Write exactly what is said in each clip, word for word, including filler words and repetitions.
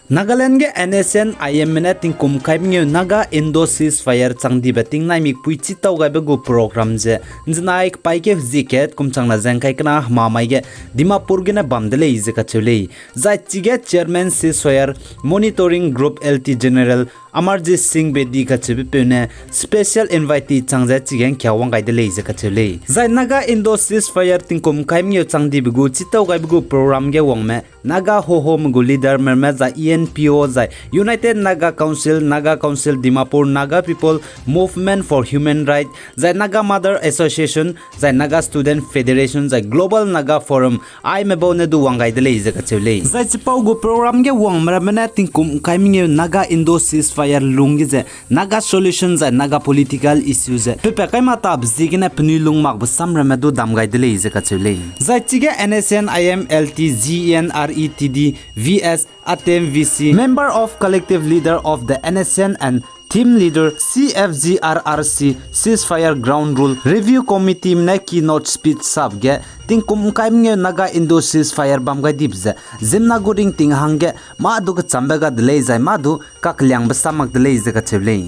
Nagaland ge N S C N I M me ne tingkum kai mengeu Naga Indo ceasefire chang dibe tingnai mikpui chitau gaibe gu program ze nzenai kepaîkeu hezie kat kum changna ze ngkai kena hemamai ge Dimapur gene bam de lei ze kacheu lei. Zai chige Chairman Ceasefire Monitoring Group L T General Amarjit Singh Bedi kacheube peu ne special invitee chang ze chige ngkia wang gai de lei ze kacheu lei. Zai Naga Indo ceasefire tingkum kai mengeu chang dibe gu chitau gaibe gu program ge wangme Naga Hohome gu leaderme ramme zai E N P O zai United Naga Council, Naga Council Dimapur, Naga People Movement for Human Rights, zai Naga Mother Association, zai Naga Student Federation, zai Global Naga Forum, aime bau ne du wang gai de lei ze kacheu lei. Zai chipau gu program ge wangme ramme ne tingkum ngkai mengeu Naga Indo ceasefire lungge ze Naga solution zai Naga political issue ze pepa kai ma tabe ziegene penui lung makbe sam ramme du dam gai de lei ze kacheu lei. Zai chige N S C N I M L T G N R E T D V S Atem V C, Member of Collective Leader of the N S C N and Team Leader C F G R R C, Ceasefire Ground Rule Review Committee me ne keynote speech sap ge tingkum ngkai mengeu Naga Indo ceasefire bam gai dibe ze ziemmena gu ringting hangge mâ du kechambe ga de lei zai mâ du kakeliangbe sam mak de lei ze kacheu lei.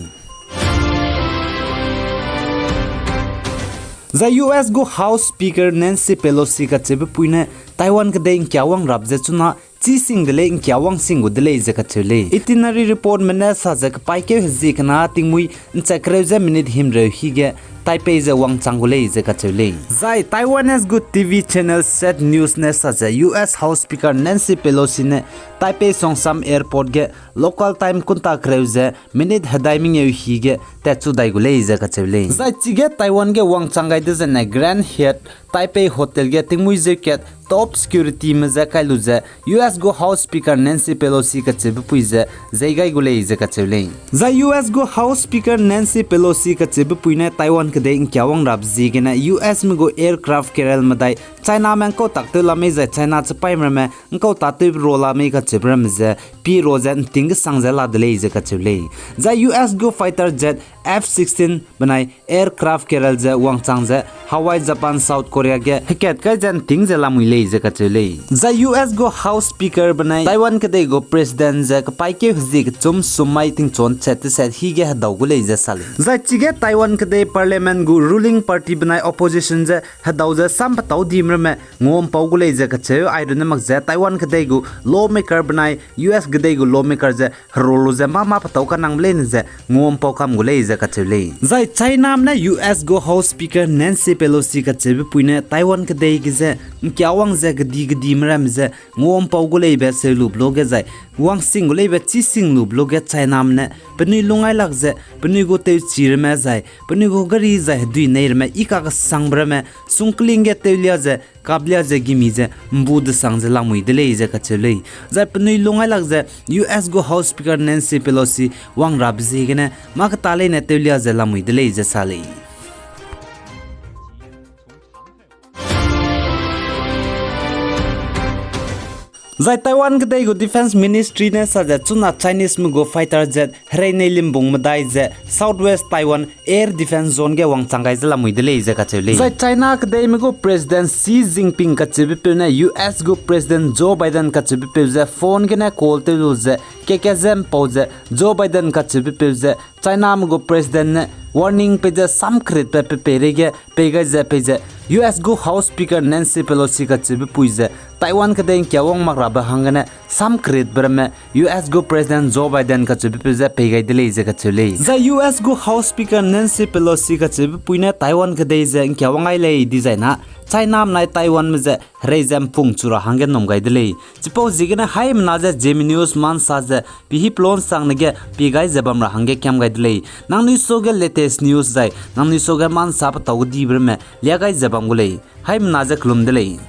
Zai U S gu House Speaker Nancy Pelosi kacheube pui ne Taiwan kedei ngkia wang rap ze chuna chî sing de lei, ngkia wang sing gu de lei ze kacheu lei. Itinerary reportme ne sa ze kepaîkeu hezie kena tingmui nchat kereu ze minute himreu hige Taipei ze wangchang gu lei ze kacheu lei. Zai Taiwanese gu T V channel Set News ne sa ze U S House Speaker Nancy Pelosi ne Taipei Songsam Airport ge local time kunta kereu ze minute hedai mengeu hige tatchu dai gu lei ze kacheu lei. Zai chige Taiwan ge wangchang gai dezaine Grand Hyatt Taipei Hotel ge tingmui zeu kat top securityme je kai lu ze U S gu House Speaker Nancy Pelosi kacheube pui ze zei gai gu lei ze kacheu lei. Zai U S gu House Speaker Nancy Pelosi kacheube pui ne Taiwan kedei ngkia wang rap ziegene U S me gu aircraft carrier medai Chiname ngkau tak tew la mei zai China chipaîme ramme ngkau tak tew ro la mei kacheube ramme ze pi ro ze nting kesang ze la de lei ze kacheu lei. Zai U S gu fighter jet F sixteen benai aircraft carrier ze wangchang ze Hawaii, Japan, South Korea ge hekat kai ze nting ze lamui lei ze kacheu lei. Zai U S gu House Speaker benai Taiwan kedei gu President ze kepaîkeu hezie kechum sum mai tingchun chat teset hige hedau gu lei ze sa lei. Zai chige Taiwan kedei Parliament gu ruling party benai opposition ze hedau ze sam petâu dime ramme nguampau gu lei ze kacheu, airune mak ze Taiwan kedei gu lawmaker benai U S kedei gu lawmaker ze hero lu ze mâ mâ petâu kanangbe leine ze nguampau kam gu lei ze kacheu lei. Zai Chiname ne U S gu House Speaker Nancy Pelosi kacheube pui ne Taiwan kedei ge ze ngkia wang ze kedi kedime ramme ze nguampau gu leibe seu lube luge zai wangsing gu leibe chî sing lube luge Chiname ne penui lungai lak ze penui gu tewchi ramme zai penui gu gari zai hedui nei ramme i kakesangbe ramme sungkling ge tewlia ze kaplia ze gimi ze mbu desang ze lamui de lei ze kacheu lei. Zai penui lungai lak ze U S gu House Speaker Nancy Pelosi wang rabe ziegene mâ keta leine tewlia ze lamui de lei ze sa lei. Zai Taiwan kedei gu Defence Ministry ne sa ze chuna Chineseme gu fighter jet herei nei limbung medai ze Southwest Taiwan Air Defence Zone ge wangchang gai ze lamui de lei ze kacheu lei. Zai China kedeime gu President Xi Jinping kacheubepeu ne U S gu President Joe Biden kacheubepeu ze phone gene call tew lu ze keke ze mpau ze Joe Biden kacheubepeu ze Chiname gu President ne warning pei ze samkritbe pe peireige pei gai ze pei ze U S gu House Speaker Nancy Pelosi kacheubepui ze Taiwan kedei ngkia wang mak rabe hanggene samkritbe ramme U S gu President Joe Biden kacheubepeu ze pei gai de lei ze kacheu lei. Zai U S gu House Speaker Nancy Pelosi kacheubepui ne Taiwan kedei ze ngkia wang gai lei dizai na Chiname nai Taiwanme ze herei ze mpung chu ra hangge nnum gai de lei. Chipau ziegene haimena ze Zeme News ma nsa ze pehî pelon sangne ge pie gai ze bam ra hangge kiam gai de lei. Nangnui suage latest news zai nangnui suage ma nsa petâu kedibe ramme lia gai ze bam gu lei. Haimena ze kelum de lei.